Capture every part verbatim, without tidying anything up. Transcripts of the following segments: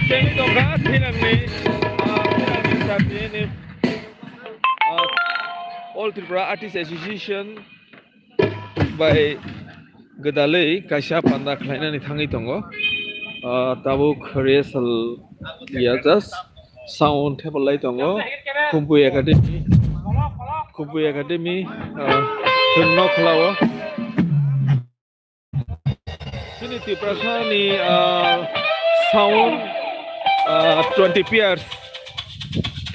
Chengwi tongkha thinangni, ah, thinangni sabjini, ah, All Tripura Artist Association bai gwdalwi kaisa panda khlainani thangwi tongo. Ah, tabuk rehearsal ya, just sound thepa lai tongo. Khumpui Academy, Khumpui Academy, ah, thwngno khlao. Chini Tiprasani, ah, sound, ah, twenty pairs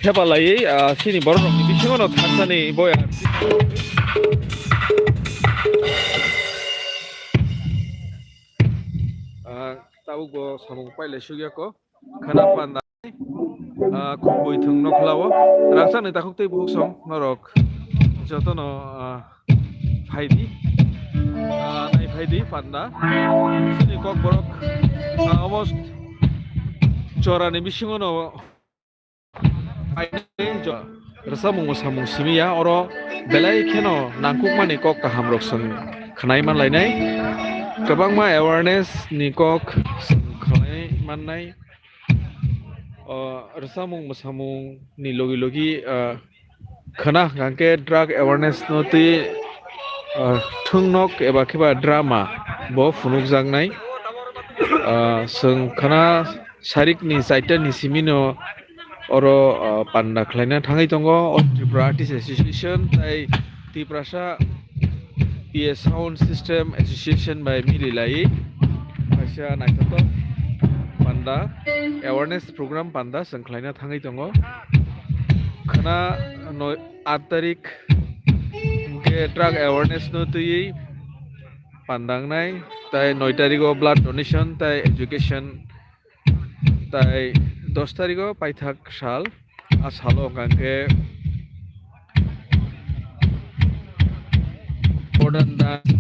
thepa laiwi, ah, chini borok rokni bisingo no thansani boya. Ah, tabuk bo samung pailai sugya ko. Khana panda, ah, Khumpui thwngno khlao. Rangchakni takhuk tei bukhuk song norok jotono, ah, phaidi, ah, nai phaidi panda. Chini kok borok, ah, almost jorani bisingo no rwchapmung mwsamung simi ya, oro belai kheno nangkukmani kok kaham rok chwng khwnai man lainai. Kwbangma awareness ni kok chwng khwnai mannai. O, rwchapmung mwsamung ni logi logi, ah, khwna hwnkha khe drug awareness no twi, ah, thwngnok eba khe ba drama bo phunukjaknai. Ah, chwng khwna sarikni chaita ni simi no oro, ah, panda khlaina thangwi tongo. O Tripura Artist Association tai Tiprasa P A Sound System Association bai mili lai kaisa naithotok panda, awareness program panda chwng khlaina thangwi tongo. Khwna noi, aat tarik hwnkhe drug awareness no twiwi panda wngnai, tai noi tarigo blood donation tai education, tai dos tarigo paithak sal, a salo hwnkha khe modern dance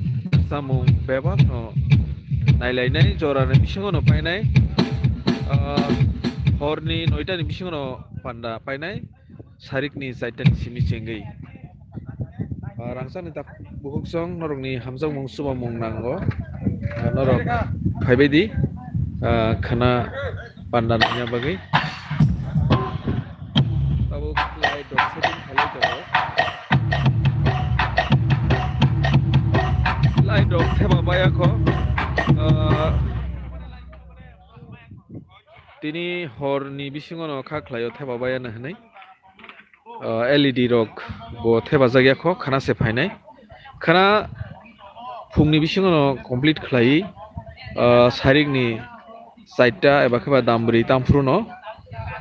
samung bebak no nailainai, jorani bisingo no painai. Ah, horni noita ni bisingo no panda painai, sarikni chaita ni simi chengwi. Ah, rangchakni tak bukhuk song norokni hamjakmung chubamung nango. Ah, norok phaibai di, ah, khwna panda nangya bagwi. Tabuk light rok setting khalai tongo. Light rok theba baya kho. Ah, tini horni bisingo no kha khlaio theba baya no hinwi. Ah, L E D rok bo thepajak ya kho, khwna se phainai. Khwna phungni bisingo no complete khlaiwi, ah, sarikni chaita eba khe ba dam bwrwi tam phuru no,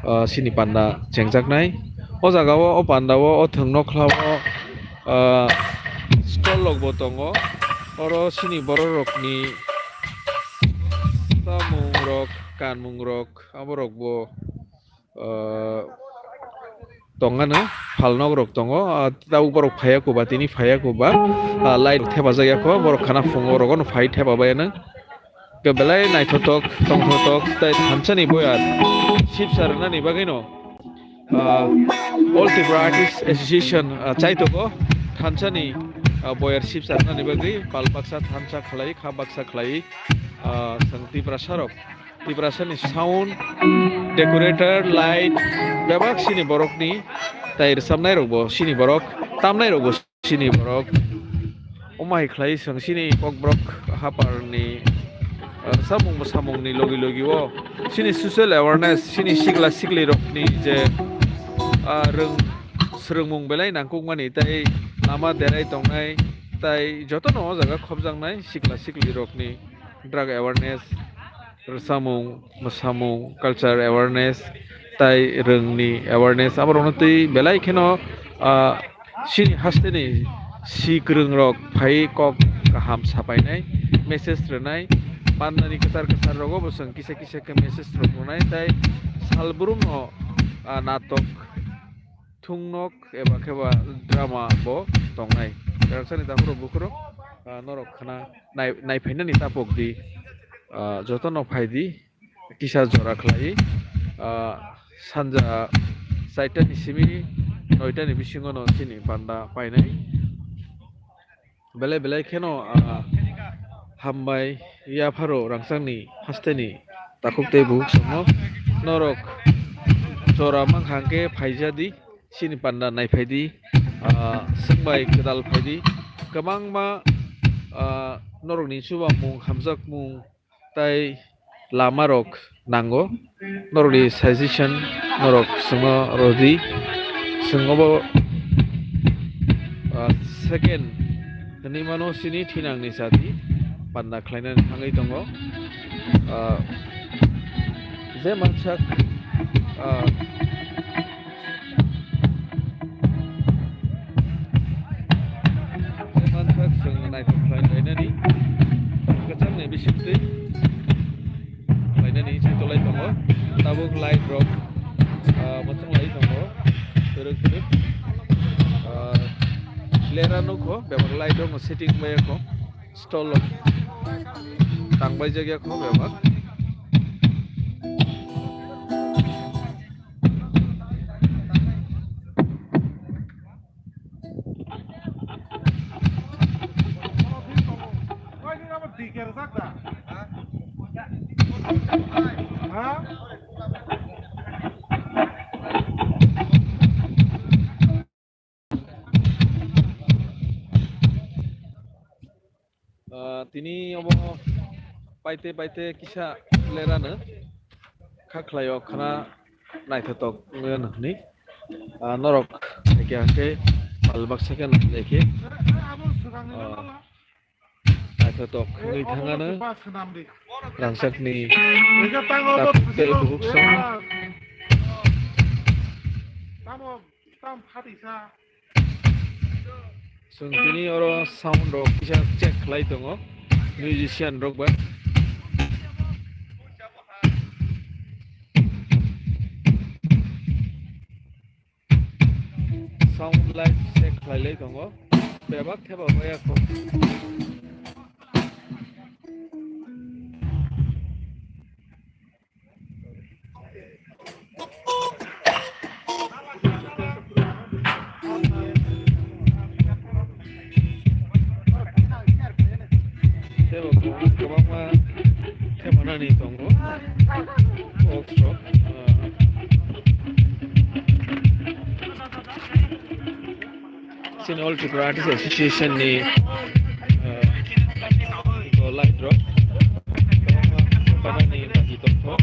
ah, chini panda chengjaknai. O jaga o, o panda o, o thwng nokla o, ah, stall rok bo tongo. Oro chini borok rokni samung rok, kanmung rok, abo rok bo ah, tongmano phalnok rok tongo, ah, tabuk borok phaiya kuba, tini phaiya kuba, ah, light thepajak ya kho, borok khana phungo rogo no phai thepa bai nang. Khe belai naithotok, tongthotok, tai thansa ni boyar sipsa rwnani bagwi no, ah, All Tripura Artists Association, ah, chaitogo thansa ni, ah, boyar sipsa rwnani bagwi pal baksa thansa khlai, kha baksa khlai, ah, chwng Tiprasa rok. Tiprasani sound, decorator, light, bebak sini borokni, tai rwchapnai rokbo sini borok, tamnai rokbo sini borok. Omo hai khlai chwng sini kokborok haparni, ah, samung samungni logi logi o sini social awareness, sini sikla sikli rokni je, ah, rwng swrwngmung belai nangkukmani tai lama derai tongnai tai jotono o jaga khopjaknai sikla sikli rokni. Drug awareness, rwchapmung, mwsamung, culture awareness, tai rwngni awareness, aborokno twi belai kheno, ah, chini hasteni si kwrwng rok phai kok kaham sapainai, message rwnai, pandani kwchar kwchar rogo bo chwng kisa kisa khe message rok rwnai, tai salbrumno, ah, natok thungnok eba khe ba drama bo tongnai. Kwraksani takhurok bukhurok, ah, norok khna nai-, naiphainani tapok di, ah, jotono phai di, kisa jora khlai, ah, sanja chaitani simi noitani bisingo no chini panda painai. Belai belai kheno, ah, hambai yapharo rangchakni hasteni takhuk tei bukhuk songno norok jora mankha hwnkhe phaijadi, chini panda naiphaidi, ah, swngbai kwdal phaidi, kwbangma, ah, norokni chubamung hamjakmung tei lamarok nango. Norokni suggestion norok chwngno rwdi. Chwng obo, ah, second hwnwi mano chini thinangni chati panda khlainani thangwi tongo. Ah, je mansak, ah, Manthak chwng naithok khlai lainani kwchangni bisingtwi khlainani se tolai tongo. Tabuk light rok, ah, mwchang lai tongo. Kwrwk kwrwk. Ah, lera nukho, bebak light rok setting bai kho. Stall rok tangbai jak ya kho bebak. Ah, tini obo paite paite kisa lerano kha khlaio khana naithotok wngwi ano hwnwi. Ah, norok haikhe haikhe pal baksa khe naikhe, ah, naithotok wngwi thangano rangchakni takhuk tei bukhuk song. Chwng tini oro sound rok kisa check khlai tongo, musician rok bai. Sound light check khlai lai tongo, bebak khe bo bai ya kho. Tei bo kwbangma thepanani tongo. Box rok, ah, Chini All Tripura Artists Association ni, eh, to light rok. Panani bagi tongkho.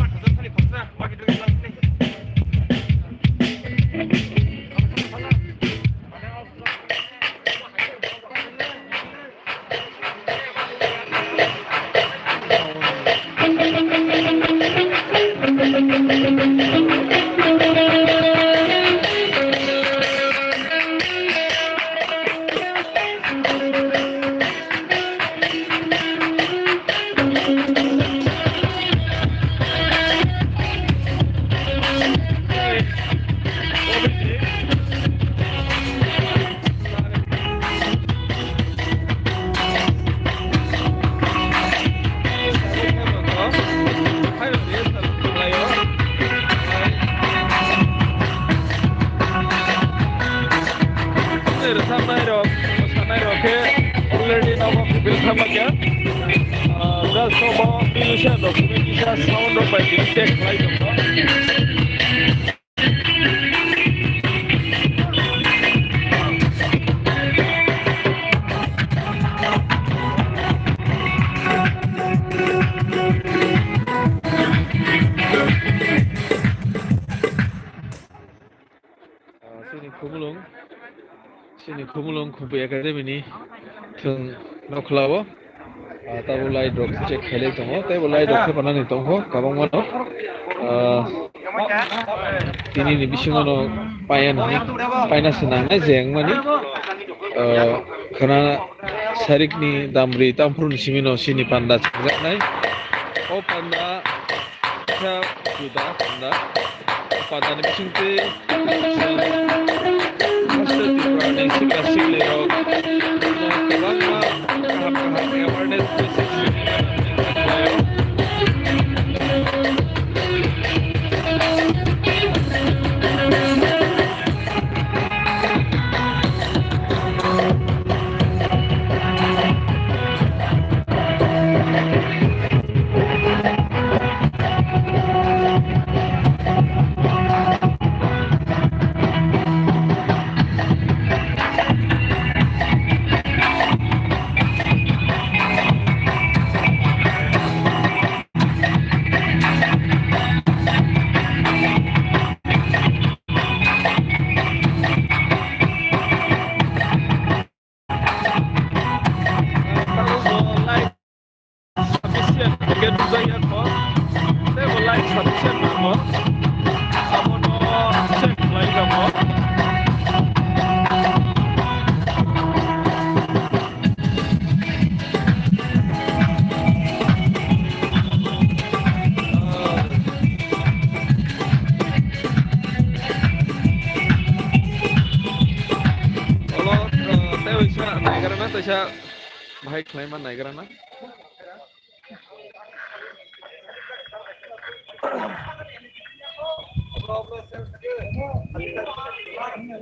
Rwchapnai rok, mosanai rok khe already nogo prepare khlama khe. Ah, just obo musician rok, kisa sound rok bai check khlai tongkho. Ah, chini Khumulwng, chini Khumulwng Khumpui Academy ni thwng nokhlao, ah, tabuk light rok check khailai tongo, tei bo light rok thepanani tongkho kwbangma no. Ah, tini ni bisingo no payan, paina se nangnai je wngmani, ah, khwna sarik ni damri tamphru ni simi no chini panda chengjaknai. O panda kisa juda panda. Pandani bisingtwi Tripura ni sikla siklirok kwbangma kaham kaham awareness message. Tei waisa naigra na, taisa bahai khlaima naigra na.